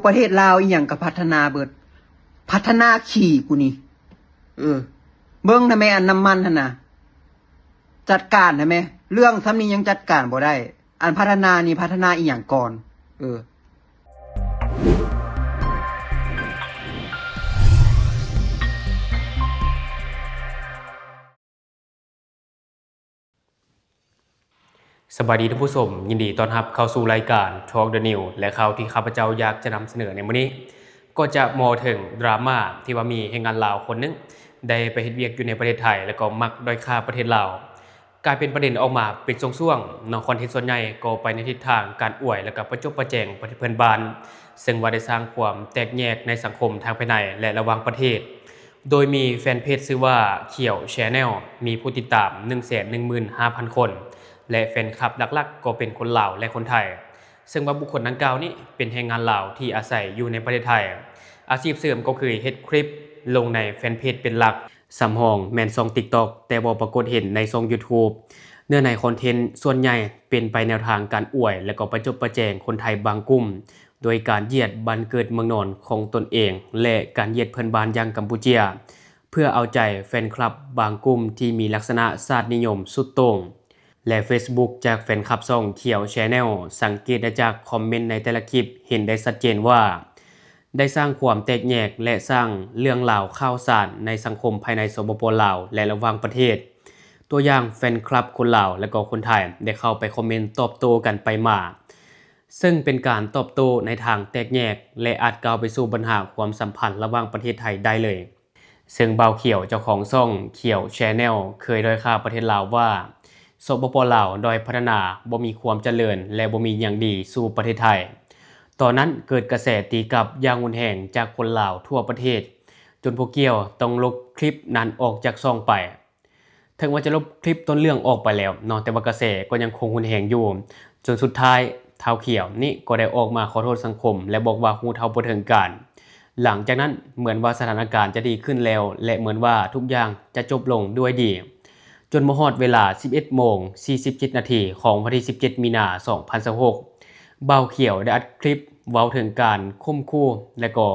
ປະເທດລາວອີ່ຫຍັງກໍພັດທະນາເບິດ ພັດທະນາຂີ້ກູນີ້ ເອີ ເບິ່ງນະແມ່ ອັນນ້ຳມັນຫັ້ນນະ ຈັດການນະແມ່ ເລື່ອງສ່ຳນີ້ຍັງຈັດການບໍ່ໄດ້ ອັນພັດທະນານີ້ພັດທະນາອີ່ຫຍັງກ່ອນ ເອີ. ສະບາຍດີທ່ານຜູ້ຊົມ, ຍິນດີຕ້ອນຮັບເຂົ້າສູ່ລາຍການ Talk the News ແລະ ຂ່າວທີ່ຂ້າພະເຈົ້າຢາກຈະນຳສະເໜີໃນມື້ນີ້ ກໍຈະເວົ້າເຖິງດຣາມາທີ່ວ່າມີແຮງງານລາວຄົນໜຶ່ງໄດ້ໄປເຮັດວຽກຢູ່ໃນປະເທດໄທ ແລ້ວກໍມັກດ້ອຍຄ່າປະເທດລາວ ກາຍເປັນປະເດັນອອກມາເປັນຊ່ວງໆເນາະ, ຄອນເທັນສ່ວນໃຫຍ່ກໍໄປໃນທິດທາງການອວຍ ແລ້ວກໍປະຈົບປະແຈງປະເທດເພື່ອນບ້ານ, ເຊິ່ງວ່າໄດ້ສ້າງຄວາມແຕກແຍກໃນສັງຄົມທັງພາຍໃນ ແລະ ລະຫວ່າງປະເທດ. ໂດຍມີແຟນເພຈຊື່ວ່າ ຂຽວ Channel ມີຜູ້ຕິດຕາມ ໜຶ່ງແສນໜຶ່ງໝື່ນຫ້າພັນຄົນ ແລະ ແຟນຄລັບຫຼັກໆກໍເປັນຄົນລາວ ແລະ ຄົນໄທ, ເຊິ່ງວ່າບຸກຄົນດັ່ງກ່າວນີ້ເປັນແຮງງານລາວທີ່ອາໄສຢູ່ໃນປະເທດໄທ. ອາຊີບເສີມກໍຄືເຮັດຄລິບລົງໃນແຟນເພຈເປັນຫຼັກ, ສຳຮອງແມ່ນຊ່ອງ TikTok ແຕ່ບໍ່ປາກົດເຫັນໃນຊ່ອງ YouTube. ເນື້ອໃນຄອນເທັນສ່ວນໃຫຍ່ເປັນໄປແນວທາງການອວຍ ແລະ ກໍປະຈົບປະແຈງຄົນໄທບາງກຸ່ມ ໂດຍການຢຽດບ້ານເກີດເມືອງນອນຂອງຕົນເອງ ແລະ ການຢຽດເພື່ອນບ້ານຢ່າງກຳປູເຈຍ ເພື່ອເອົາໃຈແຟນຄລັບບາງກຸ່ມທີ່ມີລັກສະນະຊາດນິຍົມສຸດໂຕ່ງ ແລະ Facebook ຈາກແຟນຄລັບຊ່ອງ ຂຽວ Channel ສັງເກດໄດ້ຈາກຄອມເມັນໃນແຕ່ລະຄລິບ ເຫັນໄດ້ຊັດເຈນວ່າ ໄດ້ສ້າງຄວາມແຕກແຍກ ແລະ ສ້າງເລື່ອງລາວຂ່າວສານໃນສັງຄົມພາຍໃນ ສປປ ລາວ ແລະ ລະຫວ່າງປະເທດ. ຕົວຢ່າງ ແຟນຄລັບຄົນລາວ ແລະ ກໍຄົນໄທໄດ້ເຂົ້າໄປຄອມເມັນຕອບໂຕ້ກັນໄປມາ, ເຊິ່ງເປັນການຕອບໂຕ້ໃນທາງແຕກແຍກ ແລະ ອາດກ່າວໄປສູ່ບັນຫາຄວາມສຳພັນລະຫວ່າງປະເທດໄທໄດ້ເລີຍ. ເຊິ່ງບ່າວຂຽວເຈົ້າຂອງຊ່ອງ ຂຽວ Channel ເຄີຍດ້ອຍຄ່າປະເທດລາວວ່າ ສປປ ລາວດ້ອຍພັດທະນາ, ບໍ່ມີຄວາມຈະເລີນ ແລະ ບໍ່ມີຫຍັງດີສູ່ປະເທດໄທ. ຕອນນັ້ນເກີດກະແສຕີກັບຢ່າງຮຸນແຮງຈາກຄົນລາວທົ່ວປະເທດ, ຈົນຜູ້ກ່ຽວຕ້ອງລົບຄລິບນັ້ນອອກຈາກຊ່ອງໄປ. ເຖິງວ່າຈະລົບຄລິບຕົ້ນເລື່ອງອອກໄປແລ້ວເນາະ, ແຕ່ວ່າກະແສກໍຍັງຄົງຮຸນແຮງຢູ່, ຈົນສຸດທ້າຍທ້າວຂຽວນີ້ກໍໄດ້ອອກມາຂໍໂທດສັງຄົມ ແລະ ບອກວ່າຮູ້ເທົ່າບໍ່ເຖິງການ. ຫຼັງຈາກນັ້ນເໝືອນວ່າສະຖານະການຈະດີຂຶ້ນແລ້ວ ແລະ ເໝືອນວ່າທຸກຢ່າງຈະຈົບລົງດ້ວຍດີ, ຈົນມາຮອດເວລາສິບເອັດໂມງສີ່ສິບເຈັດນາທີຂອງວັນທີສິບເຈັດ ມີນາ ສອງພັນຊາວຫົກ ບ່າວຂຽວໄດ້ອັດຄລິບເວົ້າເຖິງການຂົ່ມຂູ່ ແລະ ກໍ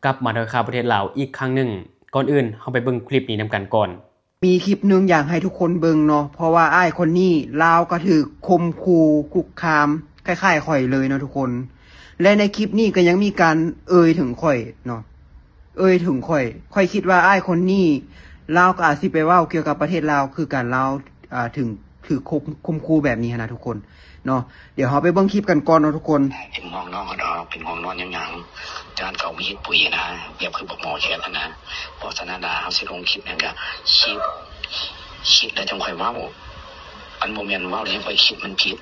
ກັບມາດ້ອຍຄ່າປະເທດລາວອີກຄັ້ງໜຶ່ງ. ກ່ອນອື່ນເຮົາໄປເບິ່ງຄລິບນີ້ນຳກັນກ່ອນ. ມີຄລິບໜຶ່ງຢາກໃຫ້ທຸກຄົນເບິ່ງເນາະ ເພາະວ່າອ້າຍຄົນນີ້ລາວກໍຖືກຂົ່ມຂູ່ຄຸກຄາມຄ້າຍໆຂ້ອຍເລີຍເນາະທຸກຄົນ ແລະ ໃນຄລິບນີ້ກໍຍັງມີການເອີ່ຍເຖິງຂ້ອຍເນາະ ເອີ່ຍເຖິງຂ້ອຍ. ຂ້ອຍຄິດວ່າອ້າຍຄົນນີ້ລາວກໍອາດຊິໄປເວົ້າກ່ຽວກັບປະເທດລາວຄືກັນ ລາວ ອ່າ ເຖິງຖືກຂົ່ມ ຂົ່ມຂູ່ແບບນີ້ຫັ້ນນະທຸກຄົນເນາະ. ດຽວເຮົາໄປເບິ່ງຄລິບກັນກ່ອນເນາະທຸກຄົນ. ເປັນຫ່ວງນ້ອງເຂົາດອກ ເປັນຫ່ວງນອນຫຍັງໆ ຢ້ານເຂົາມີເຮັດປຸຍນະ ແບບຄືບັກໝໍແຄດຫັ້ນນະ. ເພາະສະນັ້ນລະ ເຮົາຊິລົງຄລິບຫຍັງກະຄິດ ຄິດແລ້ວຈັ່ງຄ່ອຍເວົ້າ. ມັນບໍ່ແມ່ນເວົ້າແລ້ວຄ່ອຍຄິດ ມັນຜິດ.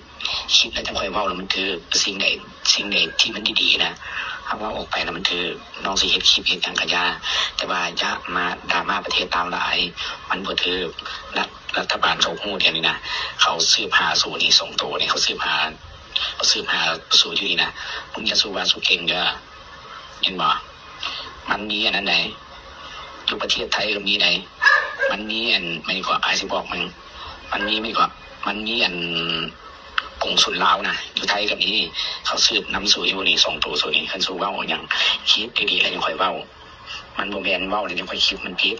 ຄິດແລ້ວຈັ່ງຄ່ອຍເວົ້າ ແລ້ວມັນຖືກ. ສິ່ງໃດ ສິ່ງໃດທີ່ມັນດີໆນະ ເຮົາເວົ້າອອກໄປແລ້ວມັນຖືກ. ນ້ອງຊິເຮັດຄລິບເຮັດຫຍັງກະຢ່າ ແຕ່ວ່າຢ່າມາດຣາມາປະເທດລາວຫຼາຍ ມັນບໍ່ຖືກ. ລັດ ລັດຖະບານເຂົາຮູ້ດຽວນີ້ນະ ເຂົາສືບຫາສູນີ້ສອງໂຕນີ້ ເຂົາສືບຫາ ເຂົາສືບຫາສູຢູ່ນີ້ນະ. ມຶງຢ່າສູວ່າສູເກັ່ງເດີ ເຫັນບໍ່? ມັນມີອັນນັ້ນໃດ ຢູ່ປະເທດໄທກໍມີໃດ. ມັນມີອັນ ແມ່ນກວ່າ ອ້າຍຊິບອກມຶງ ມັນມີ ແມ່ນກວ່າ ມັນມີອັນ ກົງສຸນລາວນະ ຢູ່ໄທກໍມີ. ເຂົາສືບນຳສູຢູ່ນີ້ສອງໂຕສູນີ້. ຄັນສູເວົ້າຫຍັງ ຄິດດີໆແລ້ວຈັ່ງຄ່ອຍເວົ້າ. ມັນບໍ່ແມ່ນເວົ້າແລ້ວຈັ່ງຄ່ອຍຄິດ ມັນຜິດ.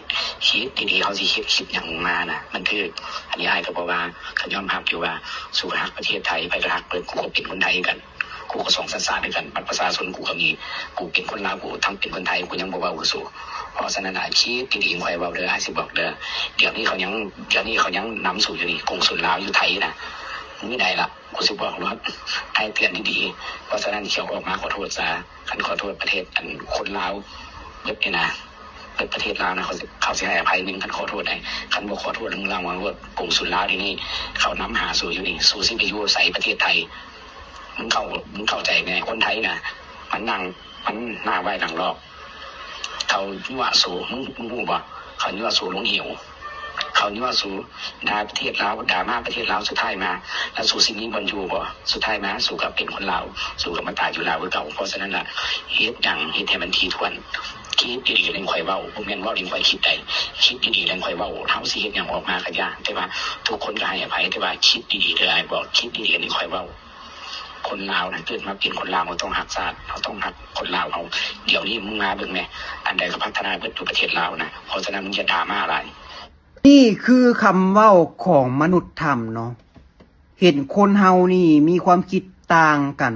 ຄິດດີໆ ເຮົາຊິເຮັດຄລິບຫຍັງມານະ ມັນຖືກ. ອັນນີ້ອ້າຍກໍບໍ່ວ່າ ກໍຍອມຮັບຢູ່ວ່າ ສູກໍຮັກປະເທດໄທ ໃຜກໍຮັກເບິດ. ກູກໍເປັນຄົນໄທຄືກັນ ກູກໍສອງສັນຊາດຄືກັນ ບັດປະຊາຊົນກູກໍມີ. ກູເປັນຄົນລາວ ກູທັງເປັນຄົນໄທ ກູຍັງບໍ່ເວົ້າຄືສູ. ເພາະສະນັ້ນນະ ຄິດດີໆ ຄ່ອຍເວົ້າເດີ ອ້າຍຊິບອກເດີ. ດຽວນີ້ເຂົາຍັງ ດຽວນີ້ເຂົາຍັງນຳສູຢູ່ນີ້ ກົງສຸນລາວຢູ່ໄທນະ ມື້ໃດລະ ກູຊິບອກໂລດ ອ້າຍເຕືອນດີໆ. ເພາະສະນັ້ນ ຂຽວອອກມາຂໍໂທດຊະ. ຄັນຂໍໂທດປະເທດ ອັນ ຄົນລາວເບິດນີ້ນະ ເບິດປະເທດລາວນະ ເຂົາຊິ ເຂົາຊິໃຫ້ອະໄພມຶງ ຄັນຂໍໂທດໃຫ້. ຄັນບໍ່ຂໍໂທດ ມຶງລະວັງໂລດ. ກົງສຸນລາວດຽວນີ້ເຂົານຳຫາສູຢູ່ນີ້ ສູຊິໄປຢູ່ໃສປະເທດໄທ? ມຶງເຂົ້າ ມຶງເຂົ້າໃຈແດ່ ຄົນໄທນະ ມັນນັ່ງ ມັນໜ້າໄຫວ້ຫຼັງຫຼອກ. ເຂົາຍົວະສູ ມຶງ ມຶງຮູ້ບໍ່? ເຂົາຍົວະສູລົງເຫວ ເຂົາຍົວະສູດ່າປະເທດລາວ ດ່າມາປະເທດລາວ ສຸດທ້າຍມາ ແລ້ວສູຊິມີບ່ອນຢູ່ບໍ່? ສຸດທ້າຍມາສູກໍເປັນຄົນລາວ ສູກໍມາຕາຍຢູ່ລາວຄືເກົ່າ. ເພາະສະນັ້ນລະ ເຮັດຫຍັງເຮັດໃຫ້ມັນຖີ່ຖ້ວນ. ຄິດດີໆແລ້ວຈັ່ງຄ່ອຍເວົ້າ ບໍ່ແມ່ນເວົ້າແລ້ວຈັ່ງຄ່ອຍຄິດໃດ. ຄິດດີໆແລ້ວຈັ່ງຄ່ອຍເວົ້າ. ເຮົາຊິເຮັດຫຍັງອອກມາກໍຢ່າ ແຕ່ວ່າທຸກຄົນກໍໃຫ້ອະໄພ ແຕ່ວ່າຄິດດີໆເດີ ອ້າຍບອກ ຄິດດີໆແລ້ວຈັ່ງຄ່ອຍເວົ້າ. ຄົນລາວນະ ເກີດມາເປັນຄົນລາວ ເຮົາຕ້ອງຮັກຊາດ ເຮົາຕ້ອງຮັກຄົນລາວເຮົາ. ດຽວນີ້ມຶງມາເບິ່ງແມ ອັນໃດກໍພັດທະນາເບິດຢູ່ປະເທດລາວນະ. ເພາະສະນັ້ນ ມຶງຢ່າດຣາມາຫຼາຍ. ນີ້ຄືຄຳເວົ້າຂອງມະນຸດທຳເນາະ. ເຫັນຄົນເຮົານີ້ມີຄວາມຄິດຕ່າງກັນ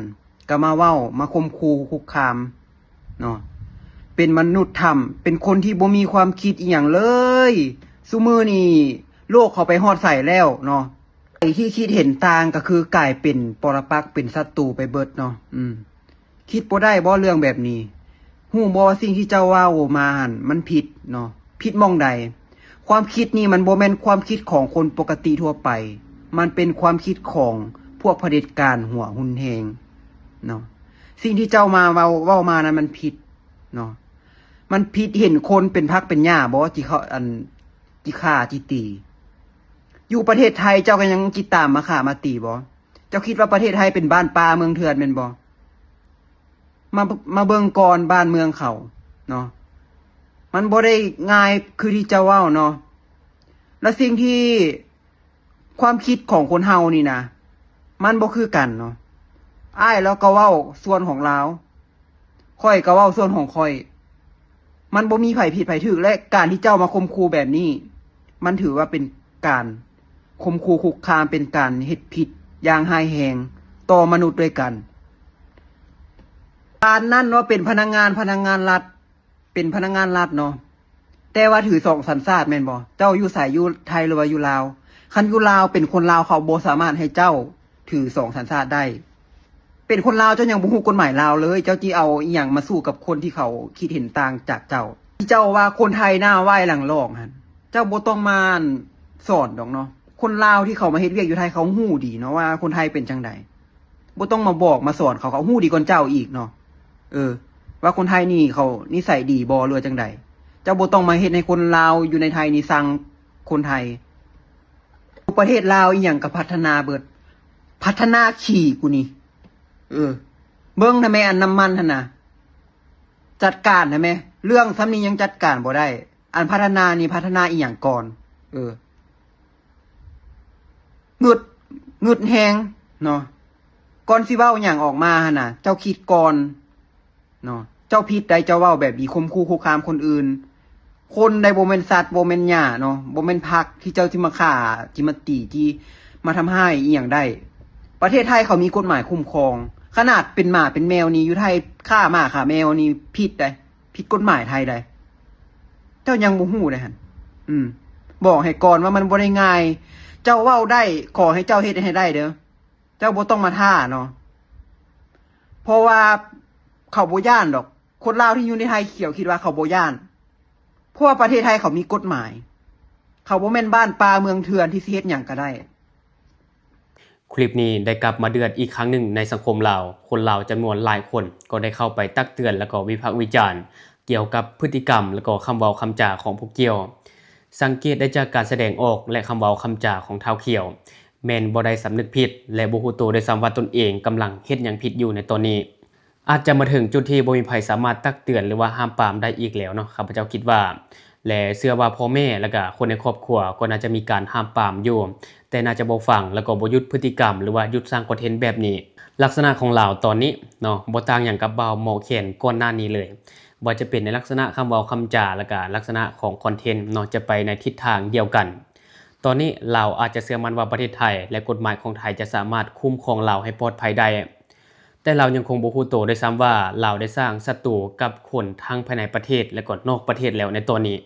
ກໍມາເວົ້າ ມາຂົ່ມຂູ່ຄຸກຄາມເນາະ. ເປັນມະນຸດທຳ ເປັນຄົນທີ່ບໍ່ມີຄວາມຄິດອີ່ຫຍັງເລີຍ. ຊຸມື້ນີ້ໂລກເຂົາໄປຮອດໃສແລ້ວເນາະ? ໃຜທີ່ຄິດເຫັນຕ່າງກໍຄືກາຍເປັນປໍລະປັກ ເປັນສັດຕູໄປເບິດເນາະ. ອືມ ຄິດບໍ່ໄດ້ບໍ່ເລື່ອງແບບນີ້? ຮູ້ບໍ່ວ່າສິ່ງທີ່ເຈົ້າເວົ້າມາຫັ້ນມັນຜິດເນາະ? ຜິດໝ່ອງໃດ? ຄວາມຄິດນີ້ມັນບໍ່ແມ່ນຄວາມຄິດຂອງຄົນປົກກະຕິທົ່ວໄປ, ມັນເປັນຄວາມຄິດຂອງພວກຜະເດັດການຫົວຮຸນແຮງເນາະ. ສິ່ງທີ່ເຈົ້າມາເວົ້າ ເວົ້າມານັ້ນມັນຜິດເນາະ. ມັນຜິດເຫັນຄົນເປັນຜັກເປັນຫຍ້າບໍ່ ທີ່ເຂົາ ອັນ ຈິຂ້າຈິຕີ? ຢູ່ປະເທດໄທເຈົ້າກໍຍັງຈິຕາມມາຂ້າມາຕີບໍ່? ເຈົ້າຄິດວ່າປະເທດໄທເປັນບ້ານປ່າເມືອງເຖື່ອນແມ່ນບໍ່? ມາ ມາເບິ່ງກ່ອນບ້ານເມືອງເຂົາເນາະ, ມັນບໍ່ໄດ້ງ່າຍຄືທີ່ເຈົ້າເວົ້າເນາະ. ແລະສິ່ງທີ່ ຄວາມຄິດຂອງຄົນເຮົານີ້ນະ ມັນບໍ່ຄືກັນເນາະ. ອ້າຍລາວກໍເວົ້າສ່ວນຂອງລາວ, ຂ້ອຍກໍເວົ້າສ່ວນຂອງຂ້ອຍ. ມັນບໍ່ມີໃຜຜິດໃຜຖືກ ແລະ ການທີ່ເຈົ້າມາຂົ່ມຂູ່ແບບນີ້ ມັນຖືວ່າເປັນການຂົ່ມຂູ່ຄຸກຄາມ, ເປັນການເຮັດຜິດຢ່າງຮ້າຍແຮງຕໍ່ມະນຸດດ້ວຍກັນ. ປານນັ້ນວ່າເປັນພະນັກງານ, ພະນັກງານລັດ, ເປັນພະນັກງານລັດເນາະ, ແຕ່ວ່າຖືສອງສັນຊາດແມ່ນບໍ່? ເຈົ້າຢູ່ໃສ? ຢູ່ໄທຫຼືວ່າຢູ່ລາວ? ຄັນຢູ່ລາວ ເປັນຄົນລາວ ເຂົາບໍ່ສາມາດໃຫ້ເຈົ້າຖືສອງສັນຊາດໄດ້. ເປັນຄົນລາວ ເຈົ້າຍັງບໍ່ຮູ້ກົດໝາຍລາວເລີຍ, ເຈົ້າຊິເອົາອີ່ຫຍັງມາສູ້ກັບຄົນທີ່ເຂົາຄິດເຫັນຕ່າງຈາກເຈົ້າ? ທີ່ເຈົ້າວ່າຄົນໄທໜ້າໄຫວ້ຫຼັງຫຼອງຫັ້ນ ເຈົ້າບໍ່ຕ້ອງມາ ອັນ ສອນດອກເນາະ. ຄົນລາວທີ່ເຂົາມາເຮັດວຽກຢູ່ໄທ ເຂົາຮູ້ດີເນາະວ່າຄົນໄທເປັນຈັ່ງໃດ. ບໍ່ຕ້ອງມາບອກມາສອນເຂົາ, ເຂົາຮູ້ດີກ່ອນເຈົ້າອີກເນາະ. ເອີ ວ່າຄົນໄທນີ້ເຂົານິໄສດີບໍ່ ຫຼືວ່າຈັ່ງໃດ. ເຈົ້າບໍ່ຕ້ອງມາເຮັດໃຫ້ຄົນລາວຢູ່ໃນໄທນີ້ຊັງຄົນໄທ. ປະເທດລາວອີ່ຫຍັງກໍພັດທະນາເບິດ, ພັດທະນາຂີ້ກູນີ້. ເອີ ເບິ່ງນະແມ່ ອັນນ້ຳມັນຫັ້ນນະ, ຈັດການນະແມ່. ເລື່ອງສ່ຳນີ້ຍັງຈັດການບໍ່ໄດ້, ອັນພັດທະນານີ້ພັດທະນາອີ່ຫຍັງກ່ອນ? ເອີ ງຶດ ງຶດແຮງເນາະ. ກ່ອນຊິເວົ້າຫຍັງອອກມາຫັ້ນນະ ເຈົ້າຄິດກ່ອນເນາະ. ເຈົ້າຜິດໃດ ເຈົ້າເວົ້າແບບນີ້ ຂົ່ມຂູ່ຄຸກຄາມຄົນອື່ນ. ຄົນໃດ ບໍ່ແມ່ນສັດ ບໍ່ແມ່ນຫຍ້າເນາະ, ບໍ່ແມ່ນຜັກທີ່ເຈົ້າຊິມາຂ້າ ຊິມາຕີ ຊິມາທຳຮ້າຍອີ່ຫຍັງໄດ້. ປະເທດໄທເຂົາມີກົດໝາຍຄຸ້ມຄອງ, ຂະໜາດເປັນໝາເປັນແມວນີ້ ຢູ່ໄທຂ້າໝາຂ້າແມວນີ້ຜິດໃດ. ຜິດກົດໝາຍໄທໃດ. ເຈົ້າຍັງບໍ່ຮູ້ເດ້ຫັ້ນ. ອືມ ບອກໃຫ້ກ່ອນວ່າມັນບໍ່ໄດ້ງ່າຍ. ເຈົ້າເວົ້າໄດ້ ຂໍໃຫ້ເຈົ້າເຮັດໃຫ້ໄດ້ເດີ. ເຈົ້າບໍ່ຕ້ອງມາທ້າເນາະ, ເພາະວ່າເຂົາບໍ່ຢ້ານດອກ. ຄົນລາວທີ່ຢູ່ໃນໄທຂຽວ ຄິດວ່າເຂົາບໍ່ຢ້ານ, ເພາະວ່າປະເທດໄທເຂົາມີກົດໝາຍ. ເຂົາບໍ່ແມ່ນບ້ານປ່າເມືອງເຖື່ອນທີ່ຊິເຮັດຫຍັງກໍໄດ້. ຄລິບນີ້ໄດ້ກັບມາເດືອດອີກຄັ້ງໜຶ່ງໃນສັງຄົມລາວ. ຄົນລາວຈຳນວນຫຼາຍຄົນກໍໄດ້ເຂົ້າໄປຕັກເຕືອນ ແລະ ກໍວິພາກວິຈານກ່ຽວກັບພຶດຕິກຳ ແລະ ກໍຄຳເວົ້າຄຳຈາຂອງຜູ້ກ່ຽວ. ສັງເກດໄດ້ຈາກການສະແດງອອກ ແລະ ຄຳເວົ້າຄຳຈາຂອງທ້າວຂຽວ ແມ່ນບໍ່ໄດ້ສຳນຶກຜິດ ແລະ ບໍ່ຮູ້ໂຕດ້ວຍຊ້ຳວ່າຕົນເອງກຳລັງເຮັດຫຍັງຜິດຢູ່ໃນຕອນນີ້. ອາດຈະມາເຖິງຈຸດທີ່ບໍ່ມີໃຜສາມາດຕັກເຕືອນ ຫຼືວ່າຫ້າມປາມໄດ້ອີກແລ້ວເນາະ, ຂ້າພະເຈົ້າຄິດວ່າ ແລະ ເຊື່ອວ່າພໍ່ແມ່ ແລະ ກະຄົນໃນຄອບຄົວກໍໜ້າຈະມີການຫ້າມປາມຢູ່, ແຕ່ໜ້າຈະບໍ່ຟັງ ແລະ ກໍບໍ່ຢຸດພຶດຕິກຳ ຫຼືວ່າຢຸດສ້າງຄອນເທັນແບບນີ້. ລັກສະນະຂອງລາວຕອນນີ້ເນາະ ບໍ່ຕ່າງຫຍັງກັບບ່າວໝໍແຄນກ່ອນໜ້ານີ້ເລີຍ, ບໍ່ວ່າຈະເປັນໃນລັກສະນະຄຳເວົ້າຄຳຈາ ແລະ ກະລັກສະນະຂອງຄອນເທັນເນາະ ຈະໄປໃນທິດທາງດຽວກັນ. ຕອນນີ້ລາວອາດຈະເຊື່ອໝັ້ນວ່າປະເທດໄທ ແລະ ກົດໝາຍຂອງໄທຈະສາມາດຄຸ້ມຄອງລາວໃຫ້ປອດໄພໄດ້. ແຕ່ລາວຍັງຄົງບໍ່ຮູ້ໂຕດ້ວຍຊ້ຳວ່າ ລາວໄດ້ສ້າງສັດຕູກັບຄົນທັງພາຍໃນປະເທດ ແລະ ກໍນອກປະເທດແລ້ວໃນຕອນນີ້.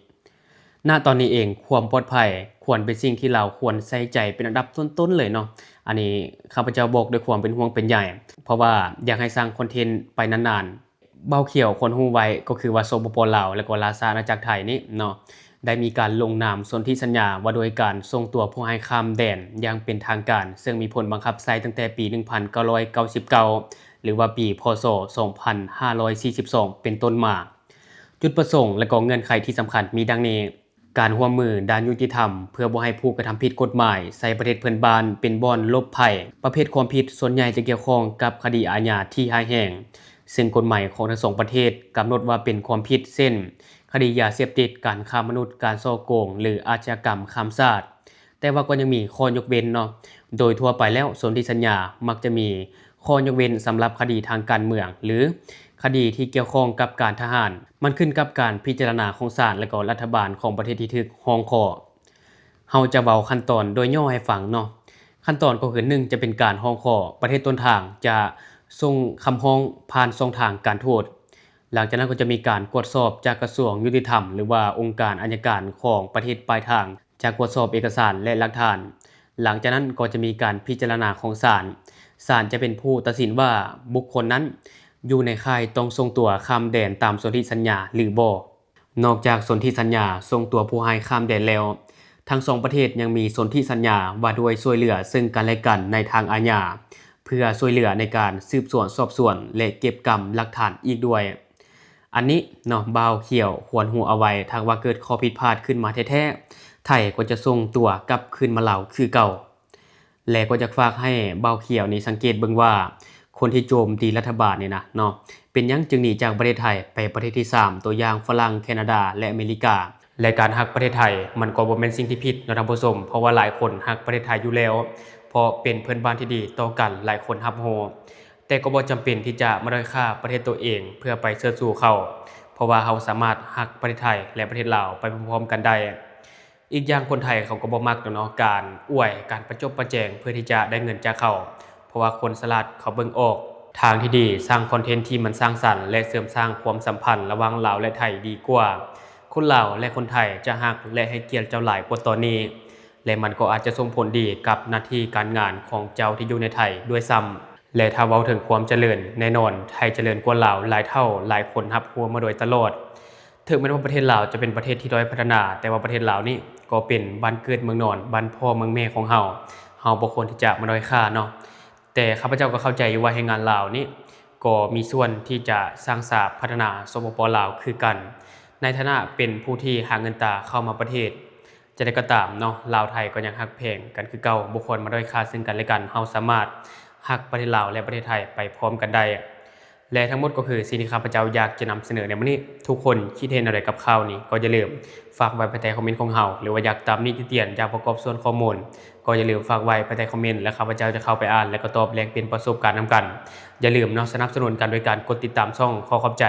ນະຕອນນີ້ເອງ ຄວາມປອດໄພຄວນເປັນສິ່ງທີ່ລາວຄວນໃສ່ໃຈເປັນອັນດັບຕົ້ນໆເລີຍເນາະ. ອັນນີ້ຂ້າພະເຈົ້າບອກດ້ວຍຄວາມເປັນຫ່ວງເປັນໃຍ, ເພາະວ່າຢາກໃຫ້ສ້າງຄອນເທັນໄປນານໆ. ບ່າວຂຽວຄວນຮູ້ໄວ້ກໍຄືວ່າ ສປປ ລາວ ແລະ ກໍລາຊະອານາຈັກໄທນີ້ເນາະ ໄດ້ມີການລົງນາມສົນທິສັນຍາວ່າດ້ວຍການສົ່ງຕົວຜູ້ຮ້າຍຂ້າມແດນຢ່າງເປັນທາງການ, ເຊິ່ງມີຜົນບັງຄັບໃຊ້ຕັ້ງແຕ່ປີໜຶ່ງພັນເກົ້າຮ້ອຍເກົ້າສິບເກົ້າ ຫຼືວ່າປີ ພ.ສ. ສອງພັນຫ້າຮ້ອຍສີ່ສິບສອງ ເປັນຕົ້ນມາ. ຈຸດປະສົງ ແລະ ກໍເງື່ອນໄຂທີ່ສຳຄັນມີດັ່ງນີ້: ການຮ່ວມມືດ້ານຍຸຕິທຳ ເພື່ອບໍ່ໃຫ້ຜູ້ກະທຳຜິດກົດໝາຍໃຊ້ປະເທດເພື່ອນບ້ານເປັນບ່ອນຫຼົບໄພ. ປະເພດຄວາມຜິດສ່ວນໃຫຍ່ຈະກ່ຽວຂ້ອງກັບຄະດີອາຍາທີ່ຮ້າຍແຮງ, ເຊິ່ງກົດໝາຍຂອງທັງສອງປະເທດກຳນົດວ່າເປັນຄວາມຜິດ ເຊັ່ນ ຄະດີຢາເສບຕິດ, ການຄ້າມະນຸດ, ການສໍ້ໂກງ ຫຼື ອາດຊະຍາກຳຂ້າມຊາດ. ແຕ່ວ່າກໍຍັງມີຂໍ້ຍົກເວັ້ນເນາະ. ໂດຍທົ່ວໄປແລ້ວ ສົນທິສັນຍາມັກຈະມີ ຂໍ້ຍົກເວັ້ນສຳລັບຄະດີທາງການເມືອງ ຫຼື ຄະດີທີ່ກ່ຽວຂ້ອງກັບການທະຫານ ມັນຂຶ້ນກັບການພິຈາລະນາຂອງສານ ແລະ ກໍລັດຖະບານຂອງປະເທດທີ່ຖືກຮ້ອງຂໍ. ເຮົາຈະເວົ້າຂັ້ນຕອນໂດຍຫຍໍ້ໃຫ້ຟັງເນາະ. ຂັ້ນຕອນກໍຄື ໜຶ່ງ ຈະເປັນການຮ້ອງຂໍ, ປະເທດຕົ້ນທາງຈະສົ່ງຄຳຮ້ອງຜ່ານຊ່ອງທາງການທູດ. ຫຼັງຈາກນັ້ນກໍຈະມີການກວດສອບຈາກກະຊວງຍຸຕິທຳ ຫຼືວ່າອົງການອັຍການຂອງປະເທດປາຍທາງ ຈະກວດສອບເອກະສານ ແລະ ຫຼັກຖານ. ຫຼັງຈາກນັ້ນກໍຈະມີການພິຈາລະນາຂອງສານ. ສານຈະເປັນຜູ້ຕັດສິນວ່າບຸກຄົນນັ້ນຢູ່ໃນຂ່າຍຕ້ອງສົ່ງຕົວຂ້າມແດນຕາມສົນທິສັນຍາ ຫຼື ບໍ່. ນອກຈາກສົນທິສັນຍາສົ່ງຕົວຜູ້ຮ້າຍຂ້າມແດນແລ້ວ, ທັງສອງປະເທດຍັງມີສົນທິສັນຍາວ່າດ້ວຍຊ່ວຍເຫຼືອເຊິ່ງກັນແລະກັນໃນທາງອາຍາ ເພື່ອຊ່ວຍເຫຼືອໃນການສືບສວນສອບສວນ ແລະ ເກັບກຳຫຼັກຖານອີກດ້ວຍ. ອັນນີ້ເນາະ ບ່າວຂຽວຄວນຮູ້ເອົາໄວ້, ຖ້າຫາກວ່າເກີດຂໍ້ຜິດພາດຂຶ້ນມາແທ້ໆ, ໄທກໍຈະສົ່ງຕົວກັບຄືນມາລາວຄືເກົ່າ. ແລະ ກໍຢາກຝາກໃຫ້ບ່າວຂຽວນີ້ສັງເກດເບິ່ງວ່າ ຄົນທີ່ໂຈມຕີລັດຖະບານນີ້ນະເນາະ ເປັນຫຍັງຈຶ່ງໜີຈາກປະເທດໄທໄປປະເທດທີສາມ ຕົວຢ່າງຝຣັ່ງ, ແຄນາດາ ແລະ ອາເມລິກາ. ແລະ ການຮັກປະເທດໄທມັນກໍບໍ່ແມ່ນສິ່ງທີ່ຜິດເນາະທ່ານຜູ້ຊົມ, ເພາະວ່າຫຼາຍຄົນຮັກປະເທດໄທຢູ່ແລ້ວ ເພາະເປັນເພື່ອນບ້ານທີ່ດີຕໍ່ກັນ, ຫຼາຍຄົນຮັບຮູ້. ແຕ່ກໍບໍ່ຈຳເປັນທີ່ຈະມາດ້ອຍຄ່າປະເທດຕົວເອງເພື່ອໄປເຊີດຊູເຂົາ, ເພາະວ່າເຮົາສາມາດຮັກປະເທດໄທ ແລະ ປະເທດລາວໄປພ້ອມໆກັນໄດ້. ອີກຢ່າງຄົນໄທເຂົາກໍບໍ່ມັກດອກເນາະ ການອວຍ, ການປະຈົບປະແຈງເພື່ອທີ່ຈະໄດ້ເງິນຈາກເຂົາ, ເພາະວ່າຄົນສະຫຼາດເຂົາເບິ່ງອອກ. ທາງທີ່ດີ, ສ້າງຄອນເທັນທີ່ມັນສ້າງສັນ ແລະ ເສີມສ້າງຄວາມສຳພັນລະຫວ່າງລາວ ແລະ ໄທດີກວ່າ. ຄົນລາວ ແລະ ຄົນໄທຈະຮັກ ແລະ ໃຫ້ກຽດເຈົ້າຫຼາຍກວ່າຕອນນີ້, ແລະ ມັນກໍອາດຈະສົ່ງຜົນດີກັບໜ້າທີ່ການງານຂອງເຈົ້າທີ່ຢູ່ໃນໄທດ້ວຍຊ້ຳ. ແລະ ຖ້າເວົ້າເຖິງຄວາມຈະເລີນ, ແນ່ນອນ ໄທຈະເລີນກວ່າລາວຫຼາຍເທົ່າ, ຫຼາຍຄົນຮັບຮູ້ມາໂດຍຕະຫຼອດ. ເຖິງແມ່ນວ່າປະເທດລາວຈະເປັນປະເທດທີ່ດ້ອຍພັດທະນາ, ແຕ່ວ່າປະເທດລາວນີ້ກໍເປັນບ້ານເກີດເມືອງນອນ, ບ້ານພໍ່ເມືອງແມ່ຂອງເຮົາ, ເຮົາບໍ່ຄວນທີ່ຈະມາດ້ອຍຄ່າເນາະ. ແຕ່ຂ້າພະເຈົ້າກໍເຂົ້າໃຈຢູ່ວ່າແຮງງານລາວນີ້ກໍມີສ່ວນທີ່ຈະສ້າງສາພັດທະນາ ສປປ ລາວ ຄືກັນ. ໃນຖານະເປັນຜູ້ທີ່ຫາເງິນຕາເຂົ້າມາປະເທດ, ຈັ່ງໃດກໍຕາມເນາະ, ລາວໄທກໍຍັງຮັກແພງກັນຄືເກົ່າ, ບໍ່ຄວນມາດ້ອຍຄ່າເຊິ່ງກັນແລະກັນ. ເຮົາສາມາດຮັກປະເທດລາວ ແລະ ປະເທດໄທໄປພ້ອມກັນໄດ້. ແລະ ທັງໝົດກໍຄືສິ່ງທີ່ຂ້າພະເຈົ້າຢາກຈະນຳສະເໜີໃນມື້ນີ້. ທຸກຄົນຄິດເຫັນແນວໃດກັບຂ່າວນີ້? ກໍຢ່າລືມຝາກໄວ້ພາຍໃຕ້ຄອມເມັນຂອງເຮົາ, ຫຼືວ່າຢາກຕຳໜິຕິຕຽນ, ຢາກປະກອບສ່ວນຂໍ້ມູນ, ກໍຢ່າລືມຝາກໄວ້ພາຍໃຕ້ຄອມເມັນ ແລະ ຂ້າພະເຈົ້າຈະເຂົ້າໄປອ່ານ ແລະ ກໍຕອບແລກປ່ຽນປະສົບການນຳກັນ. ຢ່າລືມເນາະ, ສະໜັບສະໜູນກັນໂດຍການກົດຕິດຕາມຊ່ອງ. ຂໍຂອບໃຈ.